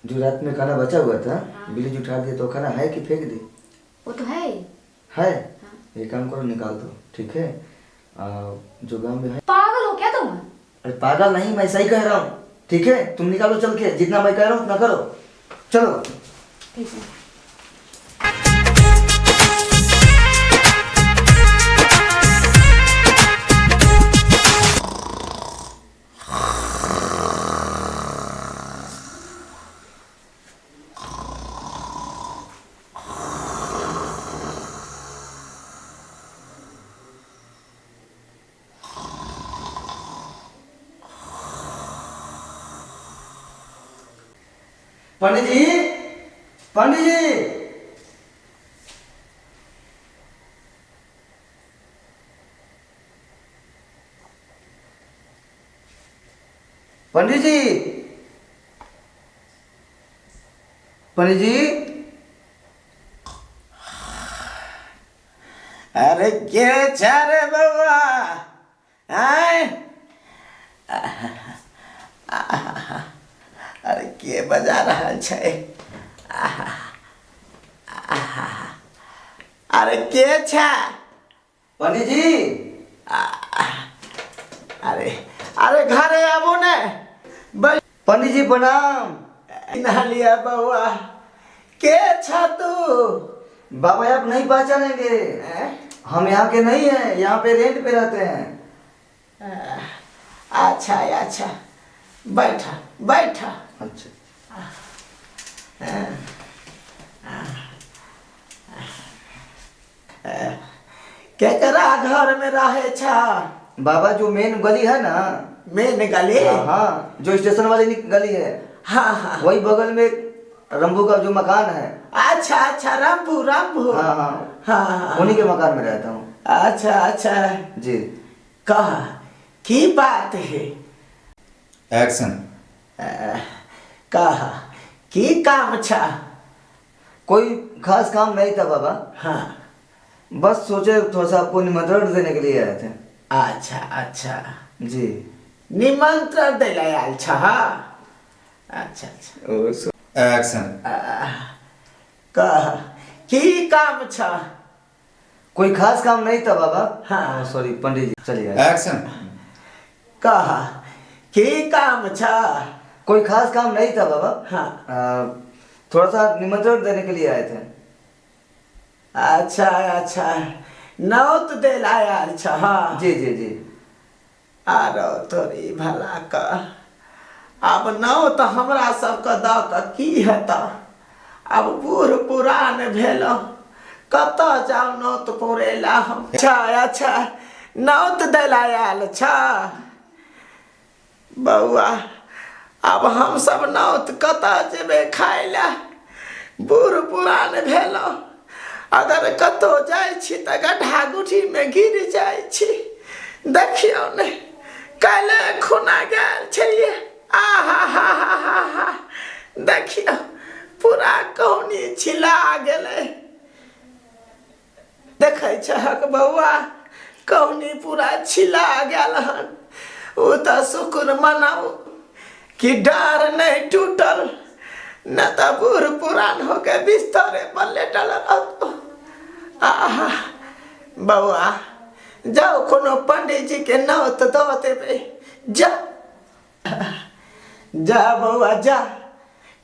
जो रात में खाना बचा हुआ था, बिल्ली जो उठा दिया, तो खाना है कि फेंक दी? वो तो है ही। है। एक काम करो, निकाल दो, ठीक है? जो गांव में है। पागल हो क्या तुम? अरे पागल नहीं, मैं सही कह रहा हूँ, ठीक है? तुम निकालो चल के, जितना मैं कह रहा हूँ उतना करो, चलो। ठीक है। पंडित जी, पंडित जी, पंडित जी, पंडित जी। अरे के छै रे बौआ? आँय, अरे के बजा रहल छै? अरे के छै? पंडित जी। अरे अरे घरे आबू ने। पंडित जी प्रणाम। नहलिया बौआ, के छ तू? बाबा आप नहीं पहचानेंगे, हम यहाँ के नहीं हैं, यहाँ पे रेंट पे रहते हैं। अच्छा अच्छा, बैठा बैठा। अच्छा। केकरा घर में रहे छ? बाबा जो मेन गली है ना। मेन गली? हाँ हाँ, जो स्टेशन वाली गली है। हाँ हाँ, वही बगल में रंभू का जो मकान है। अच्छा अच्छा, रंभू रंभू। हाँ हाँ हाँ, उन्हीं के मकान में रहता हूँ। अच्छा अच्छा जी। कह की बात है? एक्शन। कह की काम छ? कोई खास काम नहीं था बाबा। हाँ, बस सोचे थोड़ा सा आपको निमंत्रण देने के लिए आए थे। अच्छा अच्छा जी। निमंत्रण दै लए आयल छ? अच्छा अच्छा। एक्शन। कह की काम छ? कोई खास काम नहीं था बाबा। हाँ। सॉरी पंडित जी, चलिए। एक्शन। कह की काम छ? कोई खास काम नहीं था बाबा। हाँ। थोड़ा सा निमंत्रण देने के लिए आए थे। अच्छा अच्छा, नौत दे लए आयल छ? हाँ जी जी जी। आरो तोरी भला क, आब नौत हमरा सबके दऽ कऽ की हेतऽ? आब बूढ़ पुरान भेलहुँ, कतऽ जाउ नौत पुरेला हम? अच्छा अच्छा, नौत दै लए आयल छ बौआ। आब हमसब नौत कतऽ जेबै खाय लए? बूढ़ पुरान भेलहुँ, अगर कतहु जाइ छी तऽ गड्ढा गुड्ढीमे गिर जाइ छी। देखियौ ने, काल्हि खुना गेल छलियै, आ हा हा हा हा हा, देखियौ पूरा कौनी छिला गेलै। देखै छहक बौआ, कौनी पूरा छिला गेल हन। ओ तऽ शुक्र मनाउ कि डार नहि टूटल, न तऽ बूढ़ पुरान होके बिस्तरे पर लेटल रहतो। आहा बौआ, जाउ कोनो पंडीजी के नौत दऽ देबै। जा जा बौआ जा,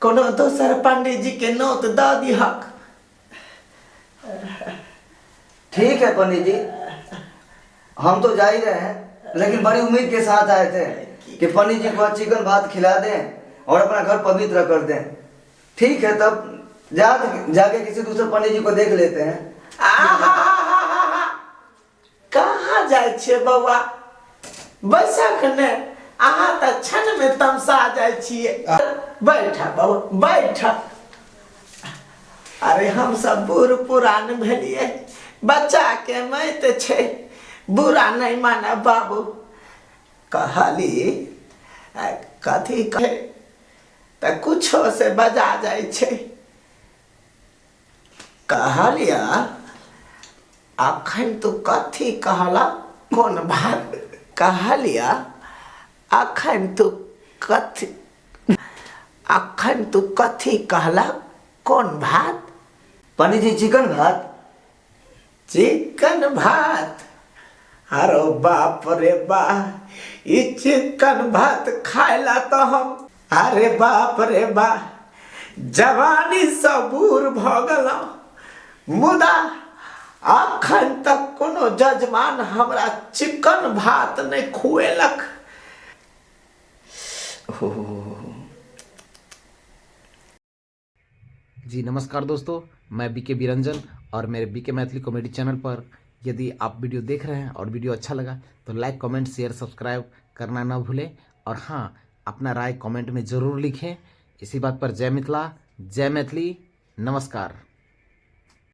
कोनो दोसर पंडीजी के नौत दऽ दिहक। ठीक है पंडित जी, हम तो जा ही रहे हैं, लेकिन बड़ी उम्मीद के साथ आए थे कि पंडित जी को चिकन भात खिला दें और अपना घर पवित्र कर दें। ठीक है, तब जा जाके किसी दूसरे पंडित जी को देख लेते हैं। आहा, कहाँ जाइ छियै बौआ? बैसख ने, अहाँ तऽ क्षण में तमसा जाइ छियै। बैठ बौआ बैठ। अरे हम सब बूढ़ पुरान भेलियै, बच्चा के मैत छै, बुरा नहीं मानब बाबू। कहली कथी कहे तऽ कुछो से बजा जाइ छै। कहलिया अखन तू कथी कहला? कोन बात कहलिया अखन तू कथी? अखन तू कथी कहला कोन भात पंडित जी चिकन भात चिकन भात अरे बाप रे बा ई चिकन भात खाइला तो हम अरे बाप रे बा जवानी से बूढ़ भऽ गेलहुँ मुदा अखन तक कोनो जजमान हमरा चिकन भात नहि खुएलक जी नमस्कार दोस्तों, मैं बीके बिरंजन और मेरे बीके मैथिली कॉमेडी चैनल पर यदि आप वीडियो देख रहे हैं और वीडियो अच्छा लगा तो लाइक कमेंट शेयर सब्सक्राइब करना ना भूलें और हाँ, अपना राय कमेंट में ज़रूर लिखें। इसी बात पर जय मिथिला, जय मैथिली, नमस्कार।